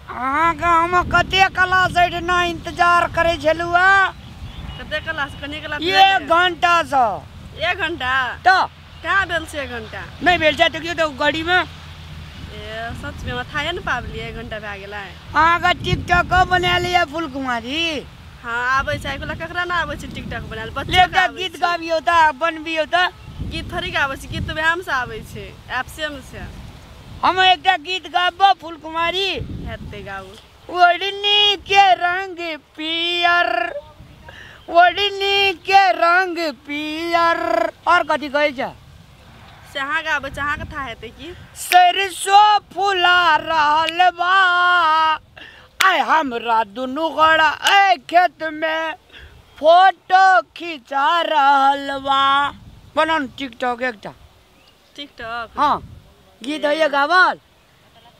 अहाँके हम कते क्लास एहिठिना इंतजार करै छलहुँ। कते क्लास? कनी क्लास? 1 घंटा सँ। 1 घंटा? तऽ कहाँ भेल छै 1 घंटा? नहि भेल छै, देखियौ तऽ घड़ी में। ए सच में थाहे ने पाबलियै, 1 घंटा भए गेलै। अहाँके टिकटॉक बना लिअ फूल कुमारी। हाँ आबै छै, आइ ककरा ना आबै छै टिकटॉक बनायल? बच्चा एकटा गीत गाबियौ तऽ बनबियौ तऽ। गीत थोड़ी गाबै छै, गीत तऽ वएह से आबै छै, ऐपसे में से। हम एकटा गीत गाबो फूल कुमारी। हेतै गाबू। ओढ़नी के रंग पियर, ओढ़नी के रंग पियर। और कथी कहै छै? से अहाँ गाबै छै, अहाँके था हेतै की? सरसो फुला रहल बा, आय हमरा दुनू गोड़ा ए खेत में फोटो खिंचा रहल बा। बनाउ टिकटॉक एकटा। टिकटॉक? हाँ गीत होइए गावल?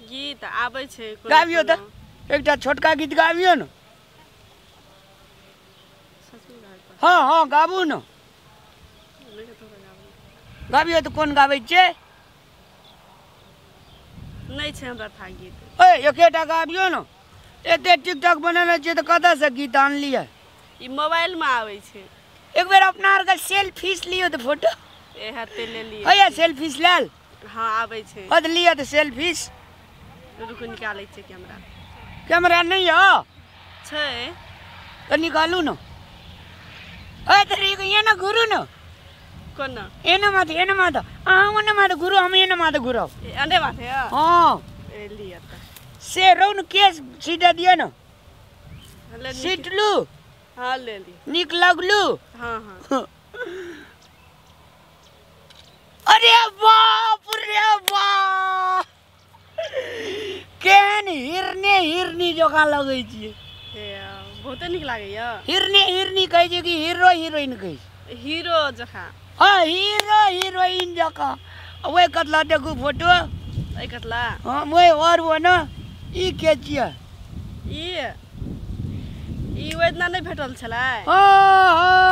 गीत आबै छै। गाबियौ तऽ एकटा छोटका गीत गाबियौ ने। हाँ हाँ गाबू ने। गाबियौ तऽ कोन गाबै छियै? नहि छै हमरा था गीत। ए एकेटा गाबियौ ने। एते टिकटॉक बनेने छियै तऽ कतऽसँ गीत आनलियै? ई मोबाइल में आबै छै। एक बेर अपना आरके सेल्फी लियौ तऽ फोटो। ए हेतै ले लियौ। होइए सेल्फी लेल? हाँ आबै छै। हँ तऽ लिअ तऽ सेल्फी। रुकू निकालै छियै कैमरा। कैमरा नहि यऽ? छै। तऽ निकालू ने। ए तऽ एना घुरू ने। कोना? एना माथे, एना माथे। अहाँ ओना माथे घुरू, हम एना माथे घुरब। एने माथे? हाँ। ए लिअ तऽ। से रौ ने केस सीटा दिअ ने। सीटलू? हाँ ले ली। नीक लगलू? हाँ हाँ। अरे बाप रे बाप, केहन हिरने हिरनी जकाँ लगै छियै। बहुते नीक लागैया। हिरने हिरनी कहै छै कि हीरो हिरोइन कहै छै? हीरो जकाँ। हाँ हीरो हिरोइन जकाँ। ओहि कतला देखू फोटो। एहि कतला? हाँ ओहि और वो ने ई के छियै? ई ओहि दिना नहि भेटल छलै? हाँ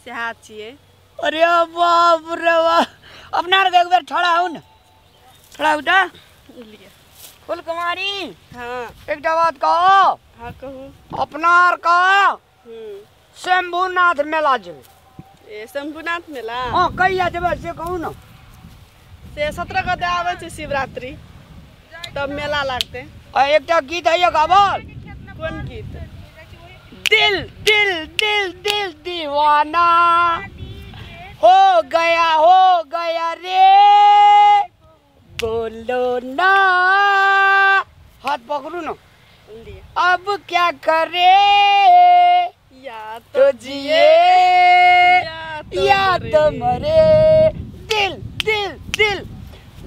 सएह छियै। अरे बाप रे बाप, अपना आरके एक बेर ठड़ा हउ ने। ठड़ा हउ तऽ। फूल कुमारी। हाँ एकटा बात कहो। हाँ कहू। अपना आरके शंभुनाथ मेला जेबै। ए शंभुनाथ मेला? हाँ कहिया जेबै से कहू ने। से 17 गते आबै छै शिवरात्रि, तब मेला लागतै। आ एकटा गीत होइए गावल? कोन गीत? दिल दिल दिल दिल दीवाना हो गया रे, बोलो ना। हाथ पकड़ू ना। अब क्या करे, या तो जिए या तो मरे। दिल दिल दिल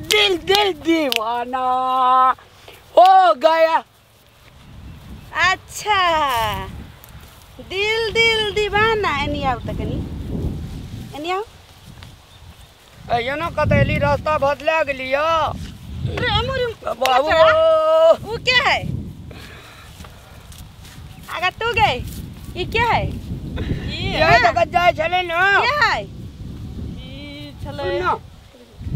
दिल दिल दीवाना हो गया। अच्छा दिल दिल दीवाना। एनी आउ तऽ कनी, एनी आउ। एना कतऽ एली? रास्ता बदला गेली। बाबू वो क्या है? आगा तू गए, ये क्या है? ये तो जाय छलै न। क्या है? ई छलै न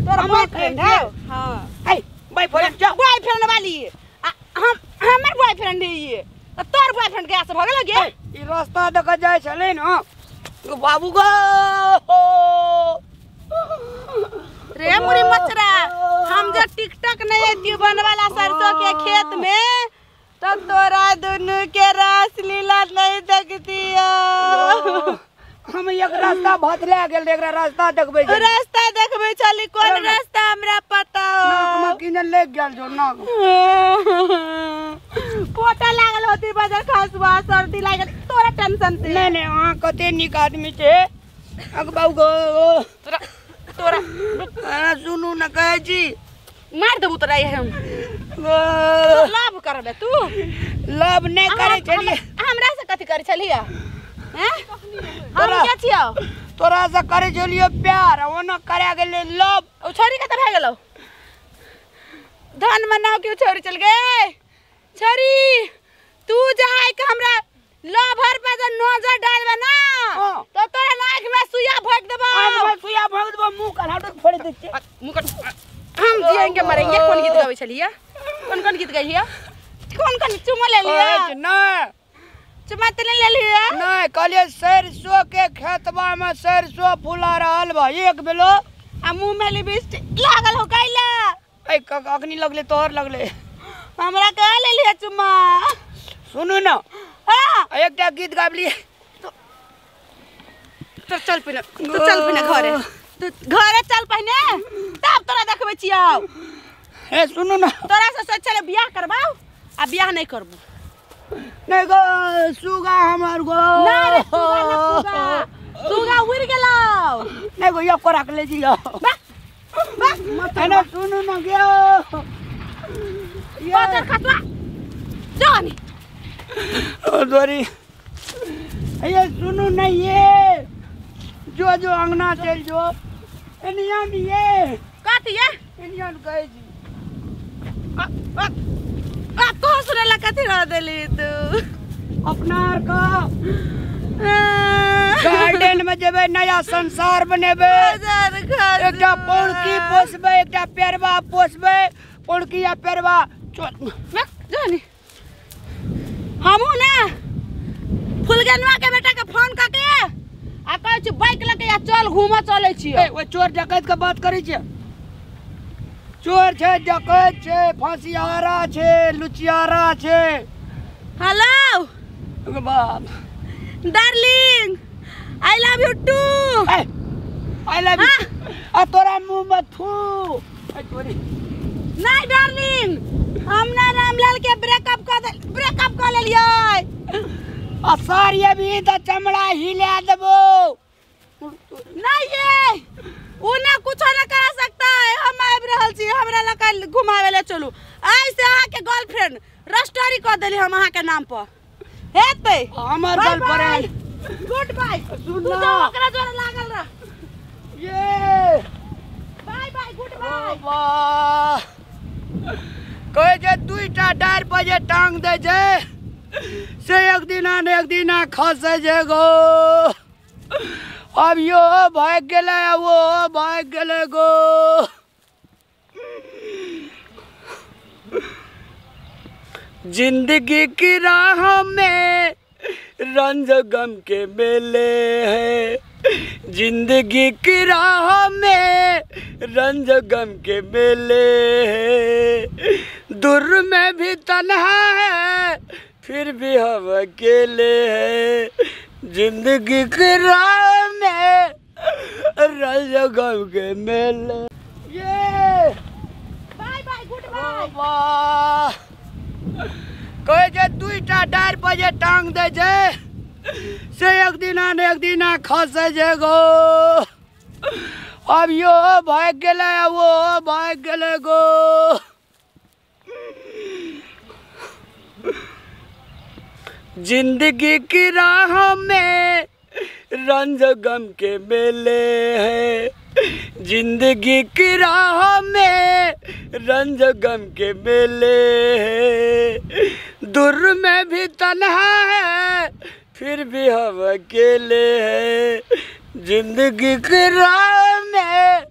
तोर बॉयफ्रेंड है। हां ए बॉयफ्रेंड जा, बॉयफ्रेंड वाली हम हमर बॉयफ्रेंड है ये। तोर बॉयफ्रेंड के आस भ गेल गे? ई रास्ता दक जाय छलै न बाबू गो। रे मुरी मचरा, हम जो टिकटॉक नहीं एतियो बनवाला सरसों के खेत में तो तोरा दुनू के रास लीला नहीं देखतियो। हम एक रास्ता बदला गेल, एकरा रास्ता देखबै छै। रास्ता देखबै छली, कोन रास्ता हमरा पता हो। नाक में किने लग गेल जो नाक पोटा लागल होती बाजार खसबा, सर्दी लागल, तोरा टेंशन से। नहीं नहीं अहाँ कते नीक आदमी छै। अग बाबू गो तोरा तोरा सुनू न कहै छी मार देबू तोरा हम। लाभ करबे तू? लाभ नहीं करै छलियै। हमरा से कथी करै छलियै? हैं हम के छियौ? तोरा से करै छलियै प्यार, ओना करा गेलै लव। ओ छोरी कतऽ भए गेलौ? धन मनाओ के छोरी चल गए। छोरी तू जाय के हमरा लभर पे जे नजर डालबे ना तो तोरा नाक में सुइया भोंक देबौ। आँख में सुइया भोंक देबौ, मुंह कलाटो फोड़ दै छियै। मुंह कट। हम जिएंगे मरेंगे। कौन गीत गाबै छलियै? कौन कौन गीत गाइलियै? कौन कौन चुमा ले लिया? नहीं चुमा त ले लिया? नहीं कहलियै सरसों के खेतवा में सरसों फुला रहल बा एक बेलो आ मुंह में लिपस्टिक लागल हो कैला? ए अखनी लगले तोहर लगले। हमरा कह ले लिया चुमा। सुनू ना हां एकटा गीत गाबलियै। तो चल पहिने, तो चल पहिने घरे, तू घरे चल पहिने तब तोरा देखबै छियौ। ए सुनू ना तोरा से सोच छले बियाह करबाउ आ बियाह नहीं करबू। नहीं गो सुगा हमर गो ना रे सुगा ना सुगा सुगा उड़ गेलौ। नहीं गो यो कोरा के ले जियो। बा बा मत ना सुनू ना गयो बाजार खतवा जानी ओ दोरी। ये सुनू ना ये जो जो अंगना चल जो एनियन ये कथी ये एनियन कहै छी। आ आ को सुनला कथी रह देली तू? अपना आर का गार्डन में जेबै नया संसार बनेबै। एकटा पौड़की पोसबै एकटा पेरवा पोसबै पौड़की या पेरवा जानी। हमहू ना फुलगनवा के बेटा के फोन करके आ कहै छी बाइक लके या चल घूमऽ चलै छियै। ए ओइ चोर डकैत के बात करै छियै? चोर छै डकैत छै फांसियारा छै लुचियारा छै। हेलो बाप darling I love you too. I love you आ तोरा मुंह में थू। ए तोरी नहीं डार्लिंग हम ना रामलाल के ब्रेकअप कर लेलियै। आ सारी अभी त चमड़ा हिला देबो। नहीं ये उ ना कुछ ना करा सकता है। हम आबि रहल छी हमरा लका घुमावे ले चलू। आइ से अहाँ के गर्लफ्रेंड रजिस्ट्री कर देली हम अहाँ के नाम पर। हेतै हमर गर्लफ्रेंड गुड बाय। सुन तू ना ओकरा जोरे लागल रह। ये बाय बाय गुड बाय। वाह कहै छै दुईटा डारि पर जे टांग दै छै से एक दिना ने एक दिना खसै छै गो। अब यो भागि गेलै वो भागि गेलै गो। जिंदगी की राह में रंज गम के मेले है। जिंदगी की राह में रंज गम के मेले है। दूर में भी तन्हा है फिर भी हम अकेले हैं। जिंदगी की राह में रंज गम के मेले। ये बाय बाय गुड बाय। वाह कहै छै दुईटा डारि पर जे टांग दै छै से एक दिना ने एक दिना खसै छै गो। अब यो भागि गेलै वो भागि गेलै गो। जिंदगी की राह में रंज गम के मेले है। जिंदगी की राह में रंज गम के मेले है। दूर में भी तन्हा है फिर भी हम अकेले हैं। जिंदगी की राह में।